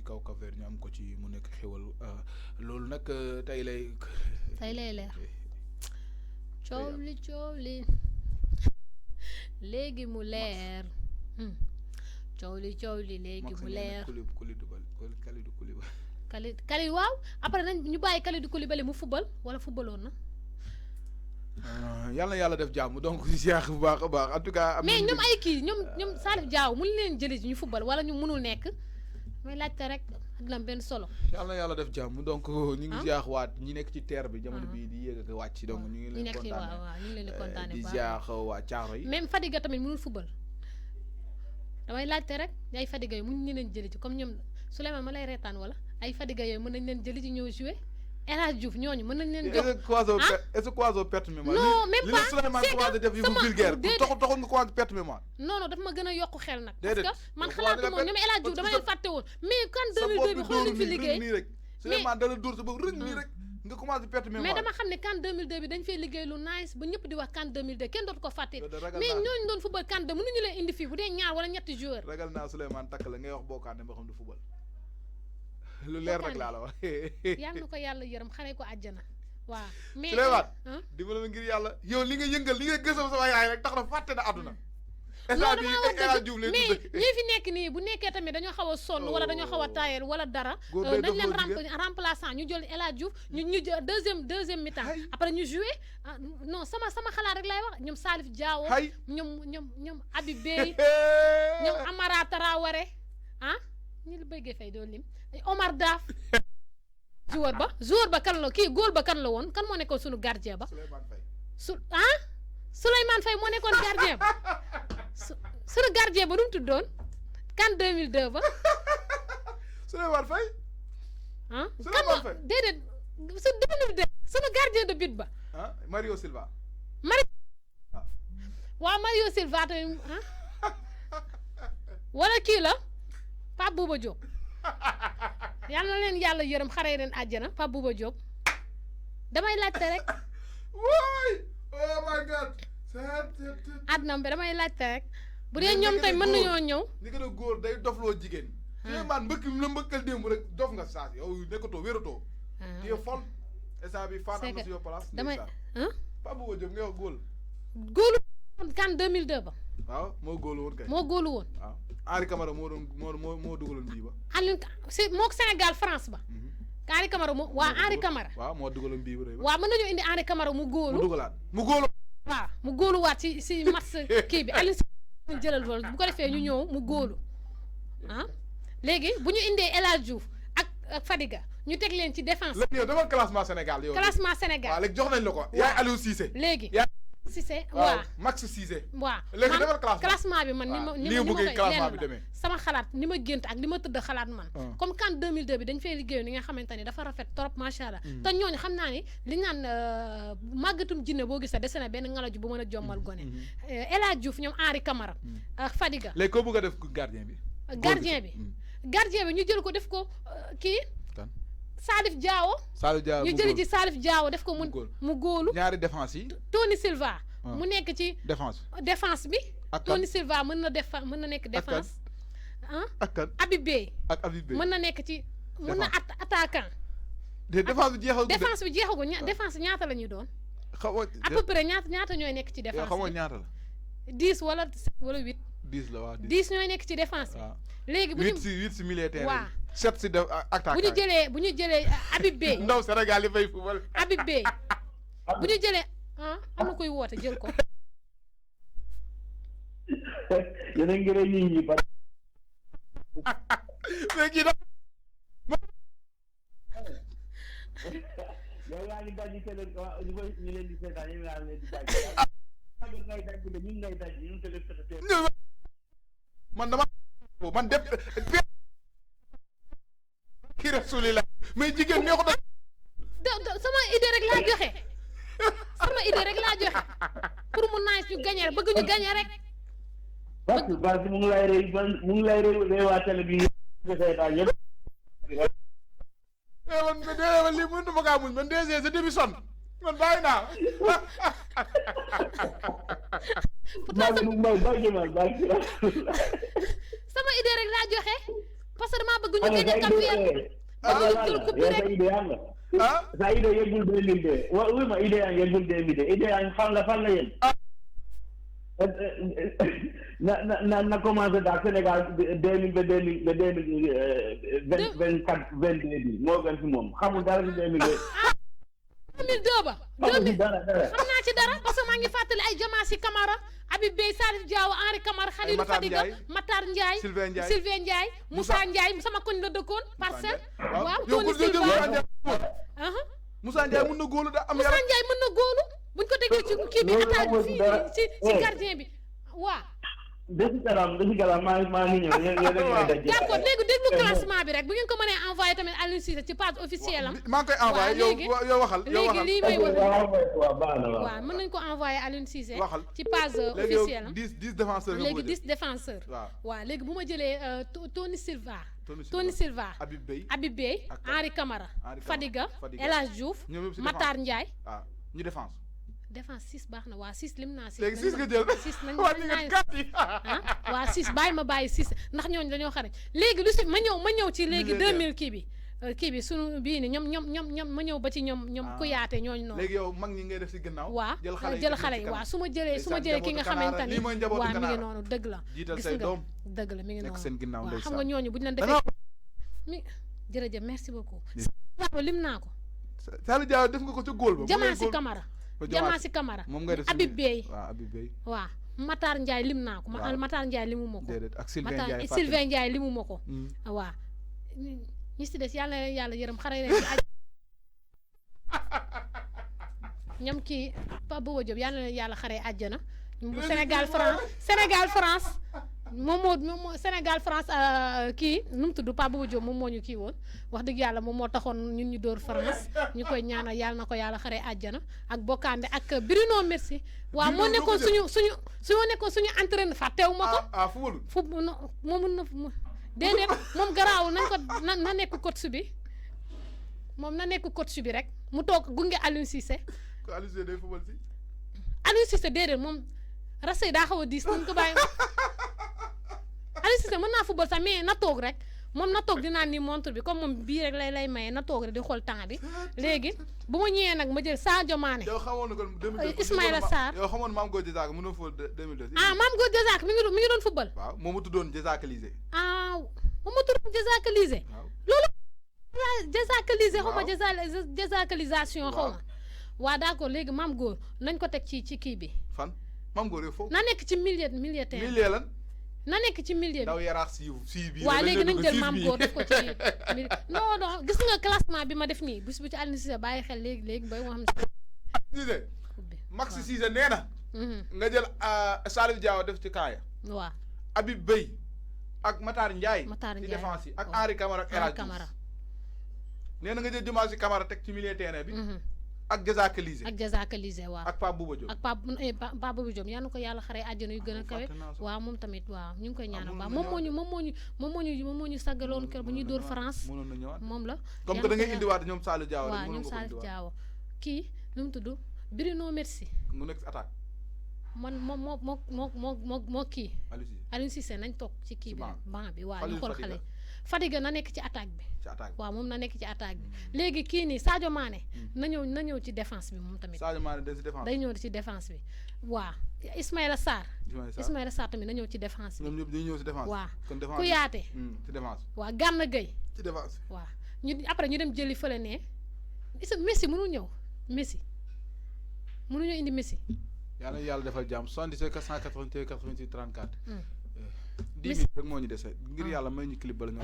kaw Cap-Vert ñu am ko ci mu nekk xéwal loolu nag tey lay. tey lay leer coow li léegi mu leer coow li léegi mu leer. Kalidou waaw après nañ ñu bàyyi Kalidou Koulibaly mu football wala footballoon na. yàlla na yàlla def jàmm donc ziar bu baax a baax en tout cas. mais ñoom ay kii ñoom Salif Diao mun leen jëli ñu football wala ñu mënul nekk may laajte rek dina benn solo. yàlla na yàlla def jàmm donc ñu ngi ziar waat ñi nekk ci terre bi jamono bii di yéeg ak wàcc donc ñu ngi leen kontaane waaw ñu ngi leen di kontaane di ziar waa Thiaro yi. même Fadiga tamit mënul football damay laajte rek ay Fadiga yi mun ñu leen jëli ci comme ñoom Souleymane ma lay reetaan wala ay Fadiga yooyu mën nañ leen jëli ci ñëw jouer El Hadj Diouf ñooñu mën nañ leen jox est-ce que Croiso perte mémoire. non même pas c'est que def yu vulgaire taxul nga croise perte mémoire. non daf ma gën a yokk xel nag. parce que man xalaatu moom ñoom El Hadj Diouf dama leen fàtte woon mais kan 2002 bi xool nañ fi liggéey nii rek Souleymane dala dóor sa bopp rëng nii rek nga commencé perte mémoire. mais dama xam ne kan 2002 bi dañ fay liggéey lu nice ba ñëpp di wax kan 2002 kenn dootu ko fàtte mais ñooñu doon football kan de mënuñu leen indi fii bu dee ñaar wala ñetti joueur ragal naa Souleymane takk la ngay wax bokkaane ba xam du football lu leer rek laa la wax. yàlla na ko yàlla yërëm xare ko àjjana waaw. mais Souleymane dimbali ma ngir yàlla yow li nga yëngal li nga gësam sama yaay rek tax na fàtte na àdduna. mais ñi fi nekk nii bu nekkee tamit dañoo xaw a sonn wala dañoo xaw a taayal wala dara. dañ leen remplaçant ñu jël El Hadj Diouf ñu jël deuxième mi-temps après ñu joué non sama xalaat rek lay wax ñoom Salif Diao. ñoom Habib Beye ñoom Amara Traoré ñi la bëggee fay doo lim Omar Daf joueur ba kan la kii góol ba kan la woon kan moo nekkoon sunu gardien ba Souleymane Faye moo nekkoon gardien ba sunu gardien ba nu mu tuddoon kan 2002 ba Souleymane Faye kan moo déedéet su 2002 sunu gardien de but ba Mario Silva waaw Mario Silva tamit wala kii la Pape Bouba Diop yal na leen yàlla yërëm xare leen àjjana Pape Bouba Diop damay laajte rek. waay oh my god. àdduna bi damay laajte rek bu dee ñoom tey mën nañoo ñëw. ni nga ne góor day dofloo jigéen. Souleymane mbëkk mi la mbëkkal démb rek dof nga saa yow nekkatoo wératoo. tu es folle. instant bi fan am na si yow place. damay Pape Bouba Diop nga wax góol. góolu kan 2002 ba. waaw moo góolu woon kay. moo góolu woon. waaw Henri Camara moo dugaloon bii ba. Aliou si moog Sénégal France ba. Henri Camara Henri Camara. waaw moo dugaloon bii ba rëy ba. waaw mën nañoo indi Henri Camara mu góolu. mu dugalaat mu góolu. waaw mu góoluwaat si match kii bi Aliou si jëlal loolu bu ko defee ñu ñëw mu góolu léegi bu ñu indee El Hadj Diouf ak Fadiga ñu teg leen ci défense. léegi yow demal classement Sénégal yow. classement Sénégal waaw léegi jox nañ la ko. yaay Aliou Cissé. léegi Cissé waaw Max Cissé. waaw léegi demal classement bi man. ni ma bëggee classement bi demee sama xalaat ni ma gént ak li ma tëdd xalaat man. comme CAN 2002 bi dañ fay liggéeyoon ni nga xamante ni dafa rafet trop macha allah. te ñooñu xam naa ni li ñu naan màggatum jinne boo gisee dese na benn ngalaju bu mën a jommal gone. El Hadj Diouf ñoom Henri Camara. ak Fadiga. léegi koo bëgg a def gardien bi. gardien bi ñu jël ko def ko kii. Salif Diao. ñu jëli ci Salif Diao def ko mu góolu. ñaari défense yi. Tony Silva. mu nekk ci défense bi. ak Tony Silva mën na nekk défense. ak kan Habib Beye. ak Habib Beye mën na nekk ci. mën na attaquant. défense bi jeexagul défense bi jeexagul défense ñaata la ñuy doon. xaw à peu près ñaata ñooy nekk ci défense bi. xamoo ñaata la. 10 wala 8. 10 la waaw 10 ñooy nekk ci défense bi. léegi bu ñu 8 si militaire. waaw 7 si attaquant. bu ñu jëlee Habib Beye. ndaw Sénégal yi fay football. Habib Beye bu ñu jëlee am na koy woote jël ko. yéen a ngi rey nit ñi ba. léegi nag. yow yaa ngi daj télé ñu leen di seetaan yow yaa leen di daj. ngay daj de ñun ngay daj ñun téléspectateur. man def kii Rasulillah mais jigéen ñoo ko def. sama idée rek laa joxe pour mu naaj ñu gagné bëgg ñu gagné rek. parce que mu ngi lay rey waa télé bi ñu seetaan yëpp. man lii mënut ma kaa muñ man déjà sa début sonn man bàyyi naa. sama idée rek laa joxe parce que damaa bëgg ñu gagné Cap Vert. jël coupe rek sa idée yaa nga. sa idée yeggul 2002 oui ma idée yaa yeggul 2002 idée yaa fan la yéen. na commencé daal Sénégal 2000 ba 2024 22 bi moo gën fi moom xamul dara ci 2002. 2002 ba. 2000 xam naa ci dara parce que maa ngi fàttali ay Diamassi Camara Habib Beye Salif Diao Henri Camara Khalilou Fadiga Matar Ndiaye Sylvain Ndiaye Moussa Ndiaye sama koñ la dëkkoon Parcelles. waaw Tony Silva Moussa Ndiaye mën na góolu da am yaram Moussa Ndiaye mën na góolu buñ ko déggee ci kii bi attaque fii ci gardien bi waaw. desi galam maa ngi ñëw yéen d'accord léegi déglu classement bi rek bu ngeen ko mënee envoyé tamit Aliou Cissé ci page officielle am. maa ngi koy envoyé yow waxal léegi lii may wax waaw mën nañ ko envoyé Aliou Cissé waxal ci page officielle am. 10 défenseurs léegi 10 défenseurs. waaw léegi bu ma jëlee Tony Silva Habib Beye Henri Camara Fadiga El Hadj Diouf Matar Ndiaye. ñu défense 6 baax na waa 6 lim naa 6. léegi 6 nga jël 6 nañu waa 6 bàyyi ma bàyyi 6 ndax ñooñu dañoo xarañ léegi lu si ma ñëw ci léegi 2000 kii bi sunu bii ni ñoom ma ñëw ba ci ñoom ku yaate ñooñu noonu. léegi yow mag ñi ngay def si gannaaw. waa jël xale yi waaw su ma jëlee ki nga xamante ni waa mi ngi noonu dëgg la. jiital say doom dëgg la mi ngi noonu seen ginnaaw waaw xam nga ñooñu buñ leen defee mi jërëjëf merci beaucoup. lim naa ko. Salif Diao def nga ko ca góol ba. Diamassi Camara moom ngay def Habib Beye Habib Beye waaw Matar Ndiaye lim naa ko Matar Ndiaye limu ma ko déedéet ak Sylvain Ndiaye limu ma ko waaw ñi si des yàlla na yàlla yërëm xare leen ci aj ñoom kii Pape Bouba Diop yàlla na yàlla xare àjjana Sénégal France moom moo Sénégal France kii nu mu tudd Pape Bouba Diop moom moo ñu kii woon wax dëgg yàlla moom moo taxoon ñun ñu dóor France ñu koy ñaanal yàlla na ko yàlla xare àjjana ak Bokande ak Bruno Merci waaw moo nekkoon suñu entraîneur fàttewu ma ko moom mun na déedéet moom garaawul nañ ko na nekk coach bi moom na nekk coach bi rek mu toog gunge Aliou Cissé Aliou Cissé déedéet moom rasey daa xaw a diis nañ ko bàyyi Aliou Cissé mën naa football sax mais na toog rek moom na toog dinaa ni montre bi comme moom bii rek lay maye na toog rek di xool temps bi léegi bu ma ñëwee nag ma jël Sadio Mané. yow xamoon na kon 2002 Ismaïla Sarr yow xamoon Mame Gor Diazaka mënoo football 2002. Mame Gor Diazaka mi ngi doon football. waaw moom mu tuddoon Diazaka Lisé. moom mu tuddoon Diazaka Lisé. waaw loolu. Diazaka Lisé xaw ma Diazakalisation xaw ma. waaw d'accord léegi Mame Gor nañ ko teg ci kii bi. fan Mame Gor yow foofu. na nekk ci milieu terrain. milieu lan. na nekk ci milieu bi daw yaraax si bii. waaw léegi nañ jël Mame Gor def ko ci non gis nga classement bi ma def nii bu ci Aliou Cissé bàyyi xel léegi ba moo xam ne. Cissé Max Cissé nee na. nga jël Salif Diao def ci kaaya. waaw Habib Beye ak Matar Ndiaye. ci défense yi ak Henri Camara ak El Hadj Diouf. nee na nga jël Diamassi Camara teg ci milieu terrain bi. ak Diazaka Lisé waaw ak Pape Bouba Diop ak Pape Bouba Diop yal na ko yàlla xaree àjjana yu gën a kawe waaw moom tamit waaw ñu ngi koy ñaanal baax moom moo ñu saggaloon kër bu ñuy dóor France moom la comme que da ngay indiwaat ñoom Salif Diao waaw ñoom Salif Diao kii nu mu tudd Bruno Merci mu nekk attaque man moo kii Aliou Cissé nañ toog ci kii bi banc bi waaw ñu xool xale Fadiga na nekk ci attaque bi waaw moom na nekk ci attaque bi léegi kii nii Sadio Mané na ñëw ci défense bi moom tamit Sadio Mané day ñëw ci défense bi waaw Ismaïla Sarr tamit na ñëw ci défense bi ñoom ñëpp dañuy ñëw ci défense waaw ku yaate ci défense waaw Gana Gueye ci défense waaw ñu après ñu dem jëli fële ne Messi mënul ñëw mënuñoo indi Messi yàlla defal jàmm 77 481 88 34 10 minutes rek moo ñu dese ngir yàlla may ñu clip bala nga